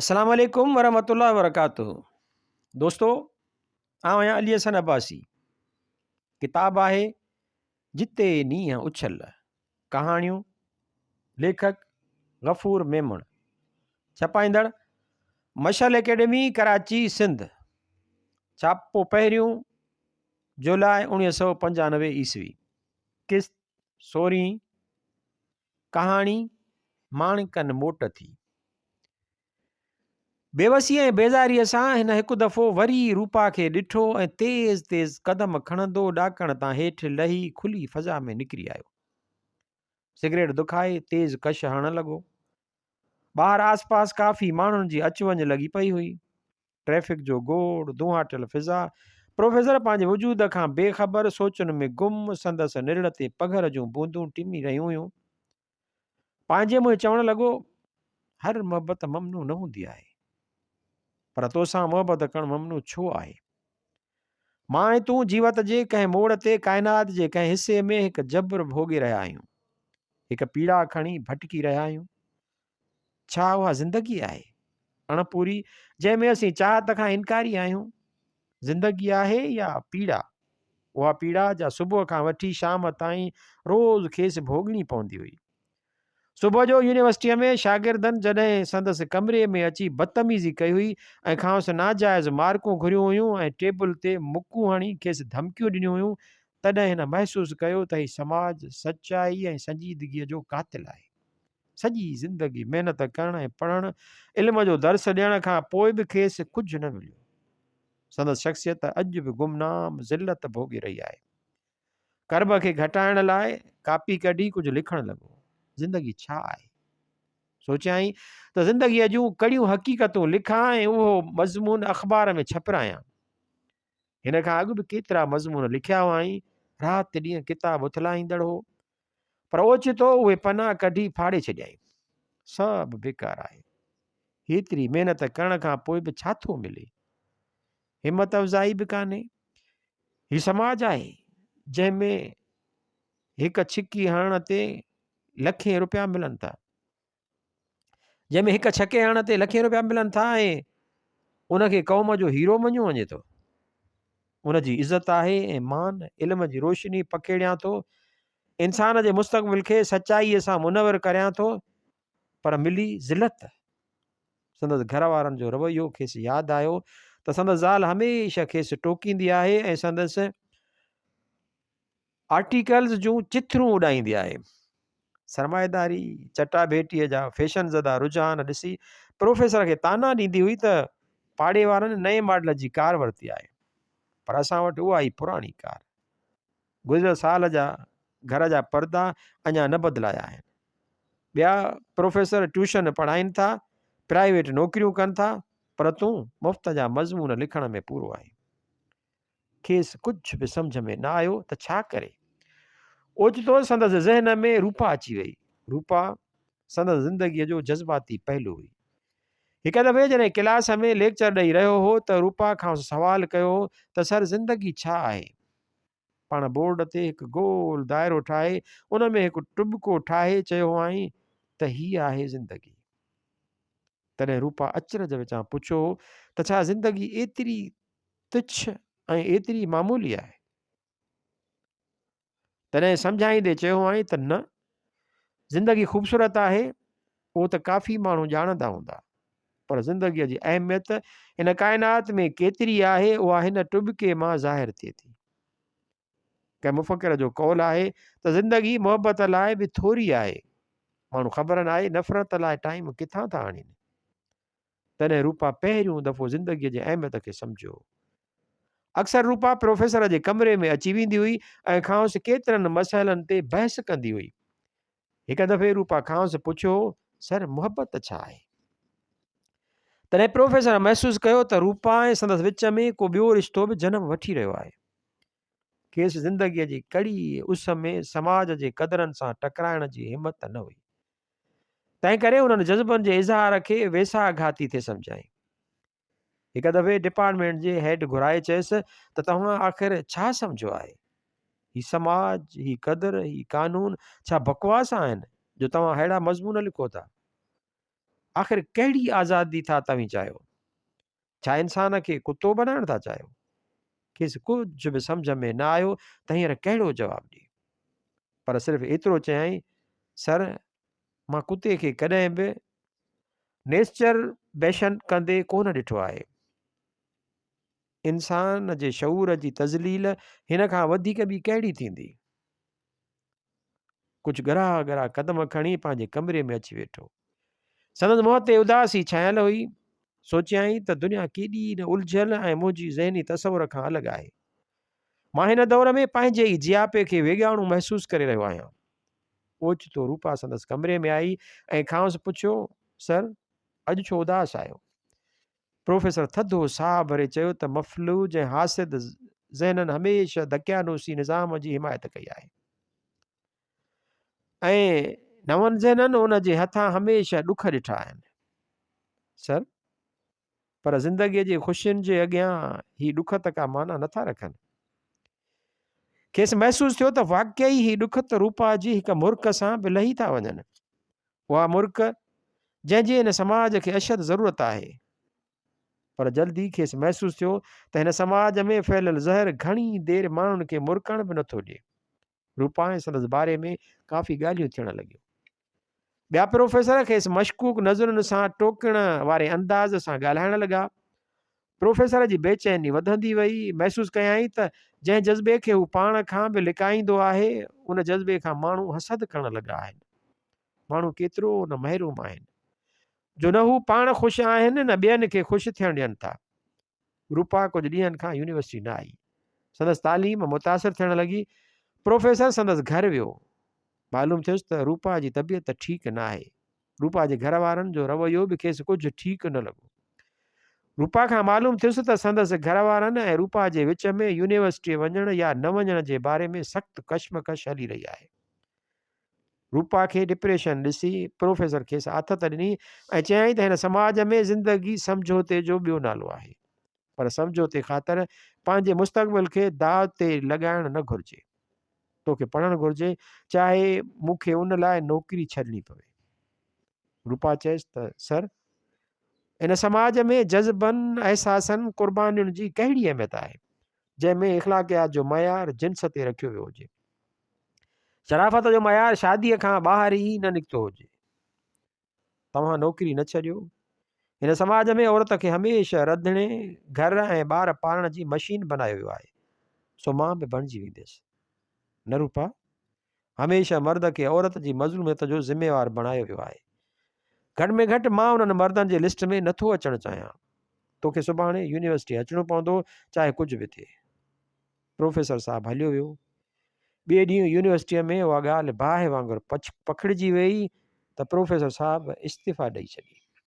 السلام عليڪم ورحمة الله وبرڪاته دوستو آئون آهيان علي حسن عباسي ڪتاب آهي جتي نينهن اڇل ڪهاڻيون ليکڪ غفور ميمڻ ڇپائيندڙ مشعل اڪيڊمي ڪراچي سنڌ ڇاپو پهريون جولاء 1995 عيسوي قسط سورهين ڪهاڻي ماڻڪن موٽ ٿي. بيوسيء ۽ بيزاريء سان هن هڪ دفعو وري روپا کي ڏٺو ۽ تيز تيز قدم کڻندو ڏاڪڻ تان هيٺ لهي کلي فضا ۾ نڪري آيو. سگريٽ دکائي تيز ڪش هڻڻ لڳو. ٻاهر آس پاس ڪافي ماڻهن جي اچ وڃ لڳي پئي هئي. ٽريفڪ جو گوڙ، دونهاٽيل فضا، پروفيسر پنهنجي وجود کان بي خبر، سوچن ۾ گم، سندس نرڙ تي پگهر جون بوندون ٽمي رهيون هيون. پنهنجي منهن چوڻ لڳو، هر محبت ممنوع نه هوندي آهي. پر توسان محبت ڪرڻ ممنوع ڇو آهي؟ مان ۽ تون جيوت جي ڪنهن موڙ تي، ڪائنات جي ڪنهن حصي ۾ هڪ جبر ڀوڳي رهيا آهيون. هڪ پيڙا کڻي ڀٽڪي رهيا آهيون. ڇا اها زندگي آهي؟ اڻپوري، جنهن ۾ اسين چاهت کان انڪاري آهيون؟ زندگي آهي يا پيڙا؟ اها پيڙا جا صبح کان وٺي شام تائين روز کيس ڀوڳڻي پوندي هئي. صبح جو يونيورسٽيء ۾ شاگردن جڏهن سندس ڪمري ۾ اچي بدتميزي ڪئي هئي ۽ کانئس ناجائز مارڪون گهريون هيون ۽ ٽيبل تي مڪون هڻي کيس ڌمڪيون ڏنيون هيون، تڏهن هن محسوس ڪيو ته هي سماج سچائي ۽ سنجيدگيء جو قاتل آهي. سڄي زندگي محنت ڪرڻ ۽ پڙهڻ، علم جو درس ڏيڻ کان پوء به کيس ڪجهه نه مليو. سندس شخصيت اڄ به گمنام ذلت ڀوڳي رهي آهي. ڪرب کي گهٽائڻ لاء ڪاپي ڪڍي ڪجهه لکڻ لڳو. زندگي ڇا آهي؟ سوچيائين ته زندگيء جون ڪڙيون حقيقتون لکان ۽ اهو مضمون اخبار ۾ ڇپرايان. هن کان اڳ به ڪيترا مضمون لکيا هئائين. رات ڏينهن ڪتاب اٿلائيندڙ هو. پر اوچتو اهي پنا ڪڍي ڦاڙي ڇڏيائين. سڀ بيڪار آهي. هيتري محنت ڪرڻ کان پوء به ڇا ٿو ملي؟ همت افزائي به ڪانهي. هي سماج آهي، جنهن ۾ هڪ ڇڪي هڻڻ تي لکين روپيا ملن ٿا. جنهن ۾ هڪ ڇڪي هڻڻ تي لکين روپيا ملن ٿا ۽ ان کي قوم جو هيرو مڃيو وڃي ٿو. ان جي عزت آهي ۽ مان علم جي روشني پکيڙيان ٿو، انسان جي مستقبل کي سچائيء سان منور ڪريان ٿو، پر ملي ذلت. سندس گهر وارن جو رويو کيس ياد آيو ته سندس زال هميشه کيس ٽوڪيندي آهي ۽ سندس آرٽيڪلز جون چٿرون اڏائيندي آهي. سرمائيداري چٽاڀيٽيء جا فيشن زده رجحان ڏسي پروفيسر کي طعنا ڏيندي هئي ته پاڙي وارن نئين ماڊل جي ڪار ورتي آهي پر اسان وٽ اها ئي پراڻي ڪار. گذريل سال جا گهر جا پردا اڃا نه بدلايا آهن. ٻيا پروفيسر ٽيوشن پڙهائين ٿا، پرائيويٽ نوڪريون ڪن ٿا پر تون مفت جا مضمون لکڻ ۾ پورو آهين. کيس ڪجهه به سمجهه ۾ نه آيو ته ڇا ڪري. اوچتو سندس ذهن ۾ روپا اچي وئي. روپا سندس زندگيء جو جذباتي پهلو هئي. هڪ دفعي جڏهن ڪلاس ۾ ليڪچر ڏئي رهيو هو ته روپا کانئس سوال ڪيو هو ته سر زندگي ڇا آهي؟ پاڻ بورڊ تي هڪ گول دائرو ٺاهي ان ۾ هڪ ٽٻڪو ٺاهي چيو هئائين ته هيء آهي زندگي. تڏهن روپا اچرج وچان پڇيو هو ته ڇا زندگي ايتري تڇ ۽ ايتري معمولي آهي. تڏهن سمجهائيندي چيو هئائين ته نه، زندگي خوبصورت آهي، اهو ته ڪافي ماڻهو ڄاڻندا هوندا، پر زندگيء جي اهميت هن ڪائنات ۾ ڪيتري آهي، اها هن ٽٻڪي مان ظاهر ٿئي ٿي. ڪنهن مفڪر جو قول آهي ته زندگي محبت لاء به ٿوري آهي، ماڻهو خبر ناهي نفرت لاء ٽائيم ڪٿان ٿا آڻين. تڏهن روپا پهريون دفعو زندگيء جي اهميت کي سمجهيو. اڪثر روپا پروفيسر جي ڪمري ۾ اچي ويندي هئي ۽ کانئس ڪيترن مسئلن تي بحث ڪندي هئي. هڪ دفعي روپا کانئس پڇيو هو، سر محبت ڇا آهي؟ تڏهن پروفيسر محسوس ڪيو ته روپا ۽ سندس وچ ۾ ڪو ٻيو رشتو به جنم وٺي رهيو آهي. کيس زندگيء جي ڪڙي اس ۾ سماج جي قدرن سان ٽڪرائڻ جي همت نه هئي. تنهن ڪري انهن جذبن جي اظهار کي ويساهه گهاتي ٿي سمجهيائين. هڪ دفعي ڊپارٽمينٽ جي هيڊ گهرائي چيس ته توهان آخر ڇا سمجهيو آهي؟ هي سماج، هي قدر، هي قانون ڇا بڪواس آهن جو توهان ههڙا مضمون لکو ٿا؟ آخر ڪهڙي آزادي ٿا توهين چاهيو؟ ڇا انسان کي ڪتو بنائڻ ٿا چاهيو؟ کيس ڪجهه به سمجهه ۾ نه آيو ته هينئر ڪهڙو جواب ڏئي. پر صرف ايترو چيائين، سر، مان ڪتي کي ڪڏهن به نيسچر بيشن ڪندي ڪونه ڏٺو آهي. انسان جي شعور جي تذليل هن کان وڌيڪ ٻي ڪهڙي ٿيندي؟ ڪجهه ڳرا ڳرا قدم کڻي پنهنجي ڪمري ۾ اچي ويٺو. سندس منهن تي اداسي ڇانيل هئي. سوچيائين ته دنيا ڪيڏي نه الجهيل ۽ منهنجي ذهني تصور کان الڳ آهي. مان هن دور ۾ پنهنجي ئي جياپي کي ويڳاڻو محسوس ڪري رهيو آهيان. اوچتو روپا سندس ڪمري ۾ آئي ۽ کانئس پڇيو، سر، اڄ ڇو اداس آهيو؟ پروفيسر ٿڌو ساهه ڀري چيو ته مفلوج ۽ حاسد ذهنن هميشه دقيانوسي نظام جي حمايت ڪئي آهي ۽ نون ذهنن ان جي هٿان هميشه ڏک ڏٺا آهن. سر، پر زندگيء جي خوشين جي اڳيان هي ڏک ته ڪا معنيٰ نٿا رکن. کيس محسوس ٿيو ته واقعي هي ڏک ته روپا جي هڪ مرڪ سان به لهي ٿا وڃن. اها مرڪ جنهن جي هن سماج کي اشد ضرورت آهي. پر جلد ئي کيس محسوس ٿيو ته هن سماج ۾ ڦهليل زهر گهڻي دير ماڻهن کي مرڪڻ به نٿو ڏئي. روپا ۽ سندس باري ۾ ڪافي ڳالهيون ٿيڻ لڳيون. ٻيا پروفيسر کيس مشڪوڪ نظرن سان ٽوڪڻ واري انداز سان ڳالهائڻ لڳا. پروفيسر جي بيچيني وڌندي وئي. محسوس ڪيائين ته جنهن جذبي کي هو پاڻ کان به لڪائيندو آهي، ان جذبي کان ماڻهو حسد ڪرڻ لڳا آهن. ماڻهو ڪيترو نه محروم آهن، جو نه هو پاڻ خوش آهن نه ٻين کي خوش ٿيڻ ڏين ٿا. روپا ڪجهه ڏينهن کان يونيورسٽي نه آئي. سندس تعليم متاثر ٿيڻ لڳي. پروفيسر سندس گهر ويو. معلوم ٿيس ته روپا جي طبيعت ٺيڪ نه آهي. روپا جي گهر وارن جو رويو به کيس ڪجهه ٺيڪ نه لڳو. روپا کان معلوم ٿيس ته سندس گهر وارن ۽ روپا جي وچ ۾ يونيورسٽيء وڃڻ يا نه وڃڻ جي باري ۾ سخت ڪشمڪش هلي رهي آهي. روپا کي ڊپريشن ڏسي پروفيسر کيس آٿت ڏني ۽ چيائين ته هن سماج ۾ زندگي سمجهوتي جو ٻيو نالو آهي پر سمجهوتي خاطر پنهنجي مستقبل کي داء تي لڳائڻ نه گهرجي. توکي پڙهڻ گهرجي چاهي مون کي ان لاء نوڪري ڇڏڻي پوي. روپا چيس ته سر ان سماج ۾ جذبن، احساسن، قربانين جي ڪهڙي اهميت آهي جنهن ۾ اخلاقيات جو معيار جنس تي رکيو ويو هجي. شرافت جو معيار شاديء کان ٻاهر ئي نه نڪتو هجي. توهان نوڪري نه ڇڏيو. هن سماج ۾ عورت کي هميشه رڌڻي، گهر ۽ ٻار پالڻ جي مشين بنايو ويو آهي. سو مان به بڻجي وينديس. نه روپا، هميشه مرد کي عورت جي مظلوميت جو ذميوار بڻايو ويو آهي. گهٽ ۾ گهٽ مان انهن مردن جي لسٽ ۾ نٿو اچڻ چاهيان. توکي سڀاڻي يونيورسٽي اچڻو پوندو، چاهي ڪجهه به ٿئي. پروفيسر صاحب هليو ويو. ٻئي ڏينهن يونيورسٽيء ۾ اها ڳالهه باهه وانگر پکڙجي ويئي ته پروفيسر صاحب استعيفا ڏئي ڇڏي.